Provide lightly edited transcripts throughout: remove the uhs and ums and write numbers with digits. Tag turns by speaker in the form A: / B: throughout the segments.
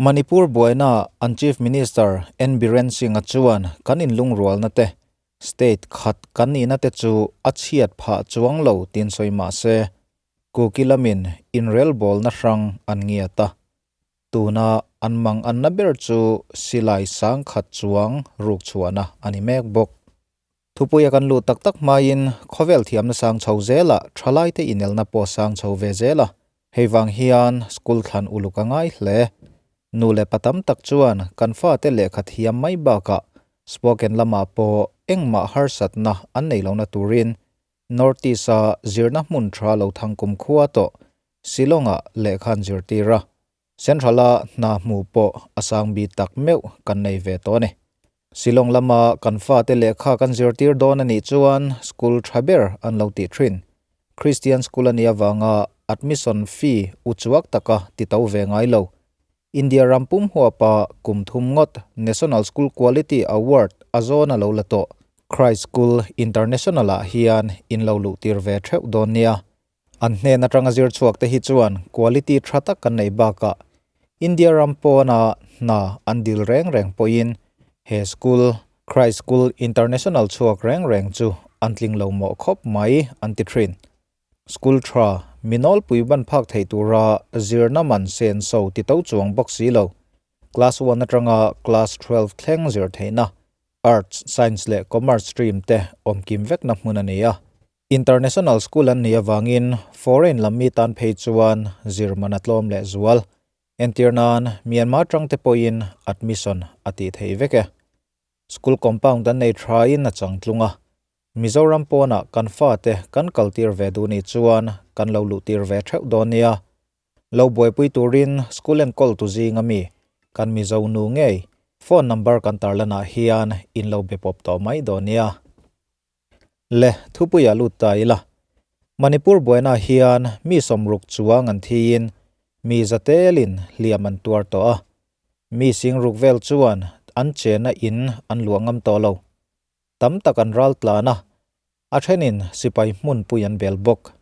A: Manipur buaina an Chief Minister N Biren Singh-a chuan kan inlungrualna te, state khat kan nihna te chu a chhiat phah chuang lo tiin sawi mah se, Kuki lamin inrelbawlna hrang an ngiat a. Tuna an mang anna ber chu silai sang khat chuang ruk chhuahna a ni mek bawk. Thupuia kan luh tak tak hmain khawvel thiamna sang chho zelah thalaite inelna pawh sang chho ve zel a, hei vang hian school thlan uluk a ngai hle. Nu leh pa tam tak chuan kan fate lehkha thiam mai bakah spoken lamah pawh engmah harsatna an nei lohna turin North East-a zirna hmun tha lo thang kumkhua tawh Shillong-ah lehkha an zirtir a, Central-a hna hmu pawh a sang bi tak meuh kan nei ve tawh a ni. Shillong lama kan fate lehkha kan zirtir dawn a nih chuan school tha ber an lo tih thin. Christian school a nih avanga admission fee uchuak taka ti to ve ngai lo. India ram pum huapa kum thum ngawt National School Quality Award a zawn a lo la tawh. Christ School International-ah hian in lo luhtir ve theuh dawn nia. An hnen atanga zir chhuak te hi chuan quality tha tak kan nei bakah India ram pawna hna an dil reng reng pawhin he school, Christ School International chhuak reng reng chu an tling lo mawh khawp mai an ti thin. School tha mi nawlpui ban phak theih tura zirna man sen so ti to chuang bawk si lo. Class one atanga class 12 thleng zir theihna Arts, Science leh Commerce stream te awmkim vekna hmun a ni a. International School an nih avangin foreign lam mi tan phei chuan zir man a tlawm leh zual. Entir nan Myanmar tangte pawhin admission a tih theih vek e. School compound an nei thain a changtlung a. Mizoram pawnah kan fate kan kaltir ve duh nih chuan kan lo luhtir ve theuh dawn nia. Lo buaipui turin school enkawl tu zinga mi kan Mizo nu ngei phone number kan tarlanah hian in lo be pawp tawh mai dawn nia. Le, thupuia lut ta ila. Manipur buaina hian mi sawmruk chuang an thiin mi zatelin hliam an tuar tawh a. Mi singruk vel chuan an chenna in an luah ngam tawh lo. Tam tak an ral tlan a, a thenin sipai hmunpui an bel bawk.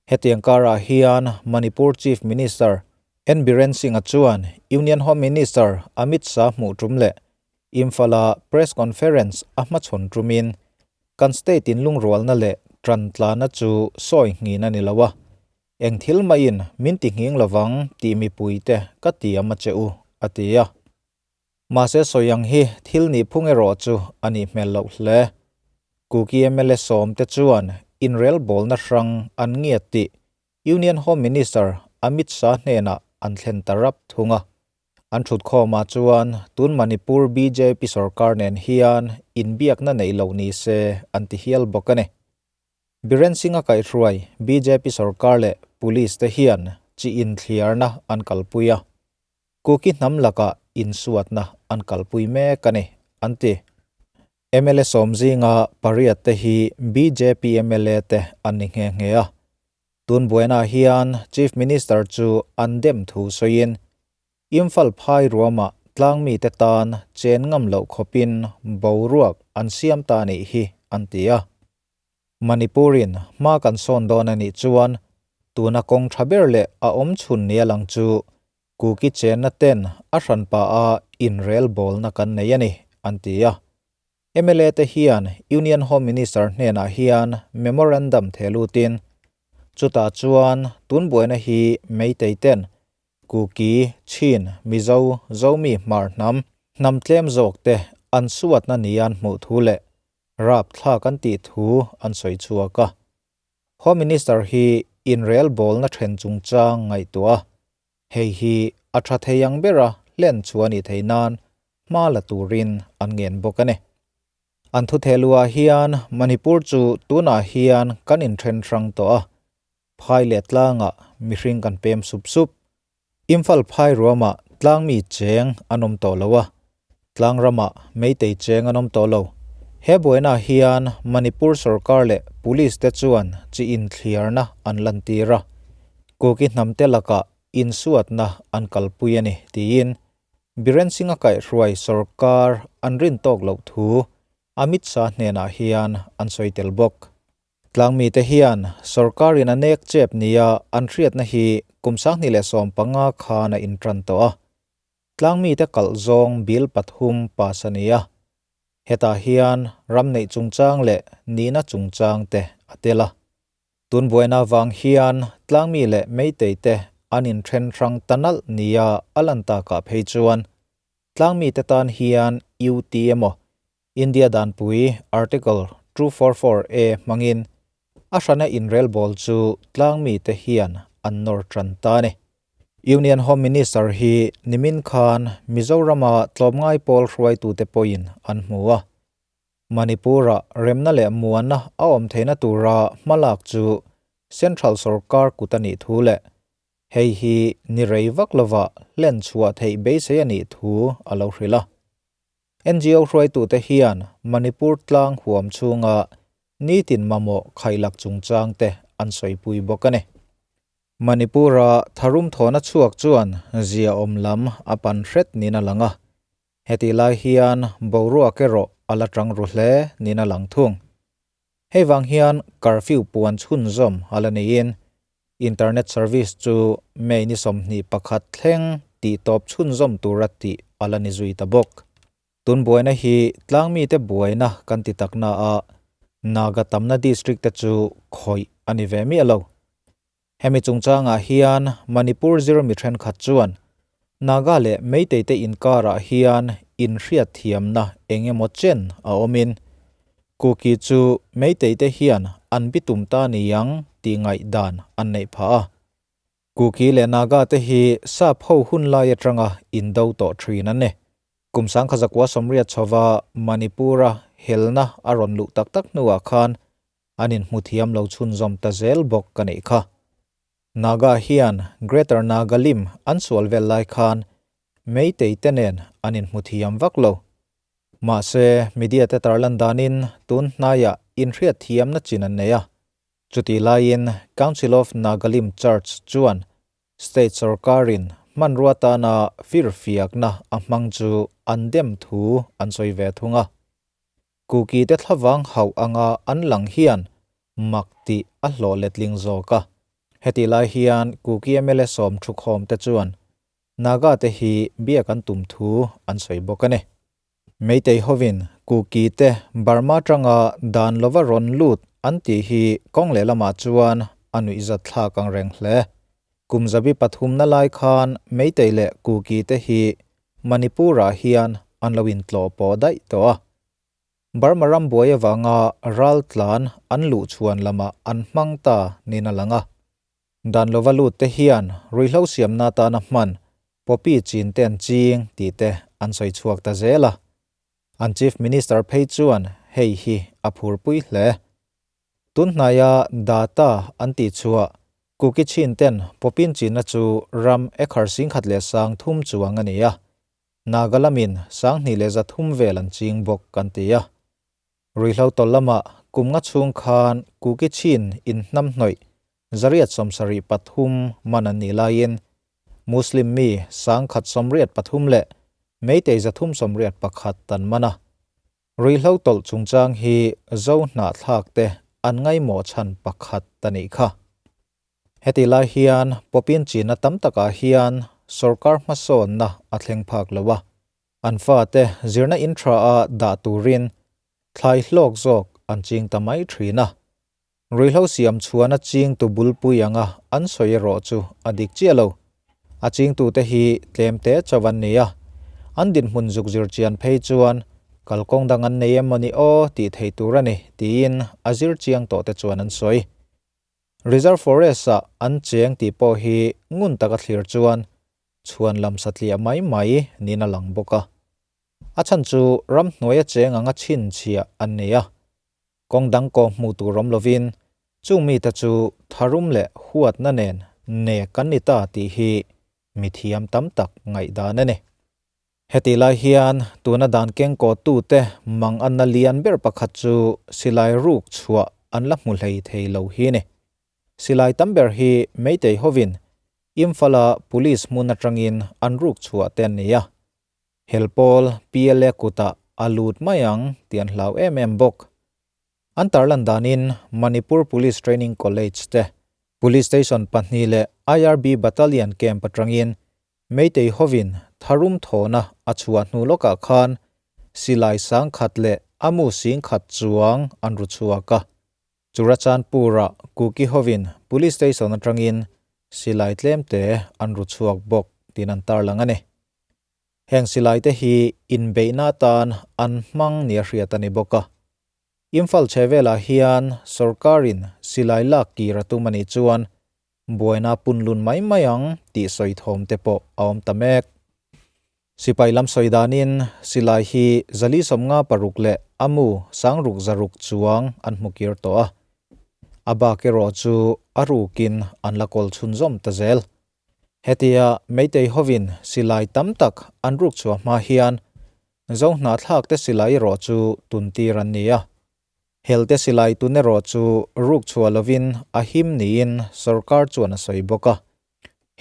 A: Hetiang karah hian Manipur Chief Minister N Biren Singh-a chuan Union Home Minister Amit Shah hmuh tum leh Imphal-a press conference a hmachhawn tumin kan state in lungrualna leh tantlana chu sawi nghin a ni lo a, eng thil maiin min ti nghing lovang tih mipuite ka ti am a che u, a ti a. Mahse sawi ang hi thil nih phung erawh chu a nih hmel loh hle. Kuki mla sawmte chuan inrelbawlna hrang an ngiat tih Union Home Minister Amit Shah hnenah an thlen ta rap thung a. An thutkhawmah chuan tun Manipur bjp sorkar nen hian inbiakna neih loh ni se an ti hial bawk a ni. Biren Singh-a kaihhruai bjp sorkar leh police te hian chi inthliarna an kalpui a, Kuki hnam lakah insuatna an kalpui mek a ni, an ti. Mla sawm zinga pariat te hi bjp mla te an ni nghe nghe a. Tun buaina hian Chief Minister chu an dem thu sawiin Imphal phai ruamah tlangmite tan chen ngam loh khawpin boruak an siam ta nih hi an ti a. Manipurin hma kan sawn dawn a nih chuan tuna kawng tha ber leh a awm chhun nia lang chu Kuki chenna ten a hranpa a inrelbawlna kan nei a ni, an ti a. Mla te hian Union Home Minister hnenah hian memorandum the lutin chutah chuan tun buaina hi Meitei ten Kuki, Chin, Mizo, Zomi, Hmar hnam, hnam tlem zawk te an suatna nian hmuh thu leh rapthlak an tih thu an sawi chhuak a. Home Minister hi inrelbawlna then chungchang ngaihtuah a, hei hi a tha thei ang bera hlen chu a nih theih nan hma la turin an ngen bawk a ni. An thuthehluah hian Manipur chu tunah hian kan inthen hrang tawh a, phai leh tlangah mihring kan pem sup sup. Imphal phai ruamah tlangmi cheng an awm tawh lo a, tlang ramah meitei cheng an awm tawh lo. He buainaah hian Manipur sorkar leh police te chuan chi inthliarna an lantir a, Kuki hnamte lakah insuatna an kalpui a ni tiin Biren Singh-a kaihhruai sorkar an rin tawk loh thu Amit Shah hnenah hian an sawi tel bawk. Tlangmite hian sorkarin a nek chep nia an hriatna hi kum 2015 khan a intan tawh a. Tlangmite kalh zawng bill pathum pass a ni a, hetah hian ram neih chungchang leh nihna chungchang te a tel a. Tun buaina vang hian tlangmi leh Meitei te an inthen hrang ta nalh nia a lan takah phei chuan tlangmite tan hian UT emaw India danpui Article 244A hmangin a hrana inrelbawl chu tlangmite hian an nawr tan ta a ni. Union Home Minister hi nimin khan Mizorama tlawmngai pawl hruaitute pawhin an hmu a. Manipur-ah remna leh muanna a awm theihna tura hmalak chu Central sorkar kut a nih thu leh hei hi ni rei vak lova hlen chhuah theih beisei a nih thu a lo hrilh a. NGO hruaitute hian Manipur tlang huam chhunga nitin mamawh khaihlak chungchangte an sawipui bawk a ni. Manipur-a tharum thawhna chhuak chuan zia awm lam a pan hret niin a lang a, hetih lai hian boruak erawh a la tang ru hle niin a lang thung. Hei vang hian curfew puan chhunzawm a la neiin internet service chu May ni 21 thleng tihtawp chhunzawm tura tih a la ni zui ta bawk. Tun buaina hi tlangmite buaina kan ti takna a, Naga tamna district te chu khawih a ni ve miah lo. Hemi chungchangah hian Manipur zir mi thenkhat chuan Naga leh Meitei te inkarah hian inhriatthiamna eng emaw chen a awmin Kuki chu Meitei te hian an bitum ta niang tih ngaihdan an neih phah a. Kuki leh Naga te hi sap ho hun lai atanga indo tawh thin an ni. Kum 1980 chhova Manipur-a helna a rawn luh tak tak hnuah khan an inhmu thiam lo chhunzawm ta zel bawk ka nih kha. Naga hian Greater Nagalim an sual vel lai khan Meitei te nen an inhmu thiam vak lo. Mahse, media te tarlan danin tun hnaiah inhriat thiamna chin an nei a. Chutih laiin Council of Nagalim Church chuan state sorkarin hmanrua tana firfiakna a hmang chu an dem thu an sawi ve thung a. Kuki te thlavang hauh anga an lang hian mak tih a hlawh letling zawk a. Hetih lai hian Kuki mla sawm thukhawm te chuan Naga te hi biak an tum thu an sawi bawk a ni. Meitei hovin Kuki te Burma tanga dan lova rawn lut an tih hi kawng lehlamah chuan a nuihzat thlak ang reng hle. Kum zabi pathumna lai khan Meitei leh Kuki te hi Manipur-ah hian an lo intlawh pawh daih tawh a. Burma ram buai avanga raltlan an luh chhuan lamah an hmang ta niin a lang a. Dan lova lut te hian ruihhlo siamna atana hman poppy chin te an ching tih te an sawi chhuak ta zel a. An Chief Minister phei chuan hei hi a phurpui hle. Tun hnaia data an tih chhuah Kuki chin ten poppy chinna chu ram ekhar 10,300 chuang a ni a, Naga lamin 2300 vel an ching bawk kan ti a. Ruihhlo tawlh lamah kum nga chhung khan Kuki Chin in hnam hnawih 173 man an nih laiin Muslim mi 183 leh Meitei 381 an man a. Ruihhlo tawlh chungchang hi Zo hnahthlak te an ngaimawh chhan pakhat a nih kha. Hetih lai hian Popin China tam takah hian sorkar hmasawnna a thleng phak lo a. An fate zirna in tha a dah turin thlai hlawk zawk an ching ta mai thin a. Ruihhlo siam chhuan a chingtu bulpui anga an sawi erawh chu a dik chiah lo. A chingtute hi tlem te chauh an ni a, an dinhmun zuk zir chian phei chuan kalkawng dang an nei em mawni aw tih theih tur a ni tiin a zir chiang tawh te chuan an sawi. Reserve Forest-ah an cheng tih pawh hi ngun taka thlir chuan chhuan lam satliah mai mai niin a lang bawk a. A chhan chu ramhnuaia cheng anga chhinchhiah an ni a, kawng dang kawng hmuh tur awm lovin chung mite chu tharum leh huatna nen nek an ni ta tih hi mithiam tam tak ngaihdan a ni. Hetih lai hian tuna dan kengkawhtute mang anna lian ber pakhat chu silai ruk chhuah an la hmu hlei thei lo hi a ni. Silai tam ber hi Meitei hovin Imphal-a police hmun atangin an ruk chhuah te an ni a. Helpawl PLA kutah a lut mai ang tih an hlau em em bawk. An tarlan danin Manipur Police Training College te, Police Station pahnih leh IRB Battalion Camp atangin Meitei hovin tharum thawhna a chhuah hnu lawkah khan silai sangkhat leh a mu singkhat chuang an ru chhuak a. Churachandpur-a Kuki hovin Police Station atangin silai tlemte an ru chhuak bawk tiin an tarlang a ni. Heng silai te hi inbeihna atan an hmang nia hriat a ni bawk a. Imphal chhevelah hian sorkarin silai lak kir a tum a nih chuan buaina punlun mai mai ang tih sawi thawm te pawh a awm ta mek. Sipai lam sawi danin silai hi zali 56 leh a mu sangruk zaruk chuang an hmu kir tawh a, a bak erawh chu a rukin an la kawl chhunzawm ta zel. Hetia Meitei hovin silai tam tak an ruk chhuah hma hian Zo hnahthlak te silai erawh chu tuntir an ni a. Helte silai tun erawh chu ruk chhuah lovin a him niin sorkar chuan a sawi bawk a.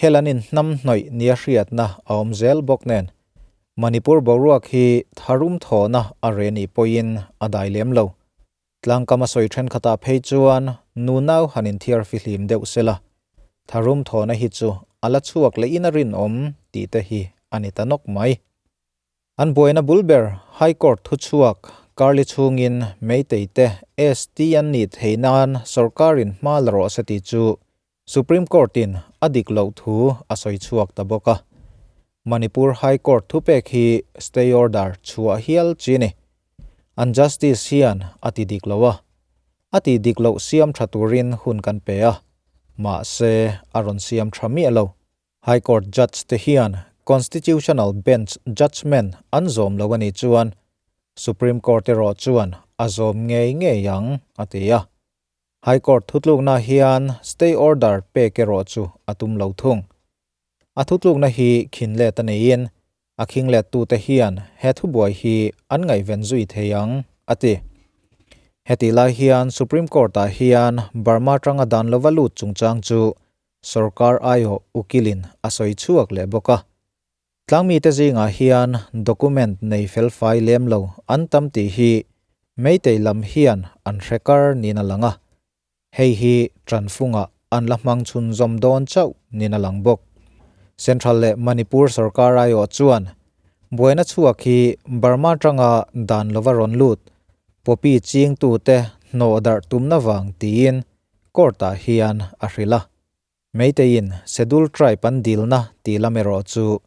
A: Hel an inhnam hnawih nia hriatna a awm zel bawk nen Manipur boruak hi tharum thawhna a reh nih pawhin a dai lem lo. Tlangkam a sawi thenkhatah phei chuan nunau han inthiar fihlim deuh sela, tharum thawhna hi chu a la chhuak leh in a rinawm tih te hi a ni ta nawk mai. An buaina bul ber High Court thuchhuak Karli chhungin Meitei te ST an nih theih nan sorkarin hma la rawh se tih chu Supreme Court in a dik loh thu a sawi chhuak ta bawk a. Manipur High Court thupek hi stay order chhuah hial chi ni. An Justice hian a ti dik lo a. A tih dik loh siam tha turin hun kan pe a. Mahse a rawn siam tha miah lo. High Court Judge te hian Constitutional Bench judgement an zawm lo a nih chuan Supreme Court erawh chuan a zawm ngei ngei ang, a ti a. High Court thutlukna hian stay order pek erawh chu a tum lo thung. A thutlukna hi khinlet a neiin a khinglettute hian he thubuai hi an ngaihven zui thei ang, a ti. Hetih lai hian Supreme Court-ah hian Burma tanga dan lova lut chungchang chu Sorkar aiawh ukilin a sawi chhuak leh bawk a. Tlangmite zingah hian document nei felfai lem lo an tam tih hi Meitei lam hian an hre kar niin a lang a. Hei hi Tanfungah an la hmang chhunzawm dawn chauh niin a lang bawk. Central leh Manipur sorkar aiawh chuan buaina chhuak hi Burma tanga dan lova rawn lut poppy chingtute hnawh darh tumna vang tiin Court-ah hian a hrilh a, Meiteiin Schedule Tribe an dilna tih lam erawh chu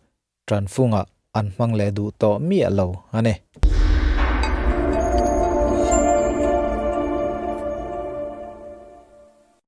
A: Tanfungah an hmang leh duh tawh miah lo a ni.